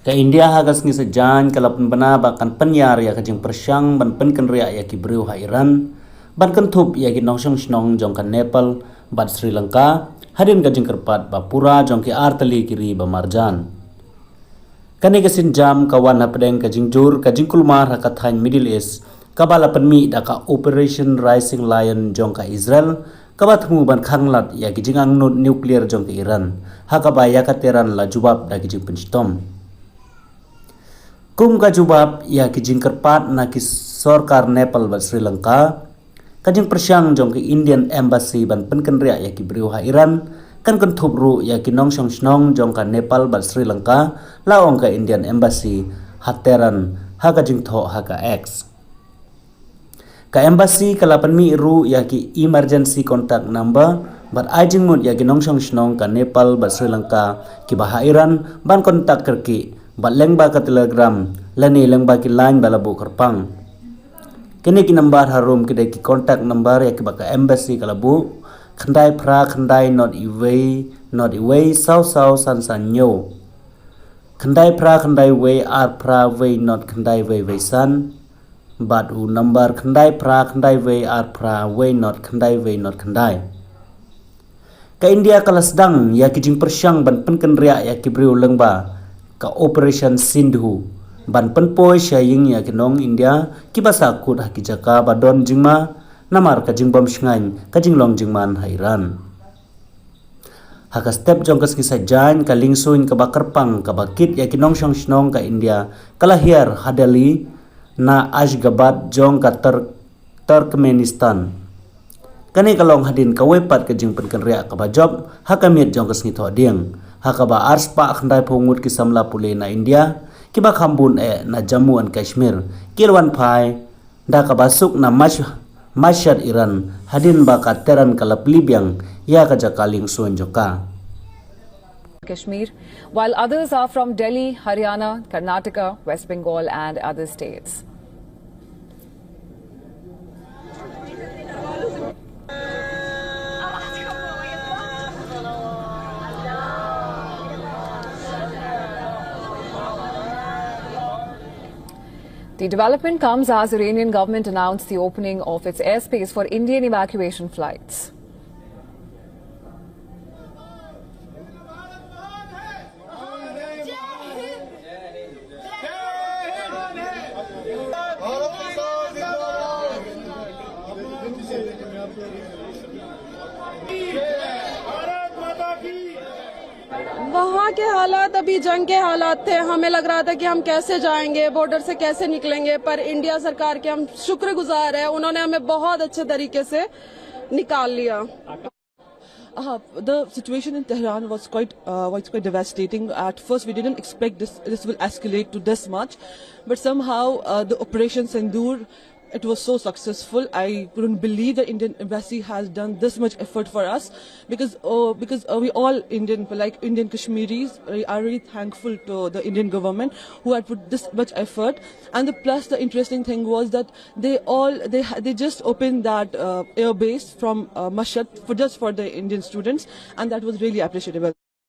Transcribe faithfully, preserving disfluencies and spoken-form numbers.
Ka India ha ka sngi Saitjaiñ ka la pynbna ba kan pynïar ïa ka jingpyrshang ban pynkynriah ïa ki briew ha Iran ban kynthup ïa ki nongshong shnong jong ka Nepal bad Sri Lanka hadien ka jingkyrpad ba pura jong ki artylli ki ri ba marjan. Kane ka sienjam ka wan hapdeng ka jingjur ka jingkulmar ha ka thaiñ Middle East kaba la pynmih da ka Operation Rising Lion jong ka Israel, kaba thmu ban khanglad ïa ki jingangnud nuclear jong ka Iran, ha kaba ïa ka Tehran la jubab da ki jingpynshitom. Kum ka jubab ïa ki jingkyrpad na ki sorkar Nepal bad Sri Lanka, ka jingpyrshang jong ka Indian Embassy ban pynkynriah ïa ki briew ha Iran kan kynthup ruh ïa ki nongshong shnong jong ka Nepal bad Sri Lanka, la ong ka Indian Embassy ha Tehran ha ka jingthoh ha ka X. Ka Embassy ka la pynmih ruh ïa ki emergency contact number bad ai jingmut ïa ki nongshong shnong ka Nepal bad Sri Lanka kiba ha Iran ban contact kyrkieh bad lyngba ka Telegram lane lyngba ki line ba la buh kyrpang. Kine ki nambar harum ki dei ki contact number ïa kiba ka Embassy ka la buh: khyndai phra khyndai not iwei not iwei saw saw san san hynñiew, khyndai phra khyndai wei ar phra wei not khyndai wei wei san, bad u nambar khyndai phra khyndai wei ar phra wei not khyndai wei not khyndai. Ka India ka la sdang ïa ki jingpyrshang ban pynkynriah ïa ki briew lyngba ka Operation Sindhu ban pynpoi sha ïing ïa ki nong India kiba sahkut ha ki jaka ba don jingma namar ka jingbym shngaiñ ka jinglong jingman ha Iran. Ha ka step jong ka sngi Saitjaiñ, ka liengsuiñ kaba kyrpang kaba kit ïa ki nongshong shnong ka India ka la hiar ha Delhi na Ashgabat jong ka Tur- Turkmenistan. Kane ka long hadien kawei pat ka jingpynkynriah kaba jop ha ka miet jong ka sngi Thohdieng, ha kaba arspah khyndaiphew ngut ki samla pule na India kiba kham bun eh na Jammu and Kashmir ki la wan phai da kaba suk na Mash- Mashhad, Iran, hadien ba ka Tehran ka la plie biang ïa ka jaka liengsuiñ jong ka. Kashmir, while others are from Delhi, Haryana, Karnataka, West Bengal, and other states. The development comes as Iranian government announced the opening of its airspace for Indian evacuation flights. वहाँ के हालात अभी जंग के हालात थे। हमें लग रहा था कि हम कैसे जाएंगे, बॉर्डर से कैसे निकलेंगे, पर इंडिया सरकार के हम शुक्रगुजार हैं, उन्होंने हमें बहुत अच्छे तरीके से निकाल लिया। Uh, the situation in Tehran was quite uh, was quite devastating. At first, we didn't expect this this will escalate to this much, but somehow uh, the Operation Sindoor, it was so successful. I couldn't believe the Indian embassy has done this much effort for us, because uh, because uh, we all Indian, like Indian Kashmiris, we are really thankful to the Indian government who had put this much effort. And the plus, the interesting thing was that they all they ha- they just opened that uh, airbase from uh, Mashhad for just for the Indian students, and that was really appreciable.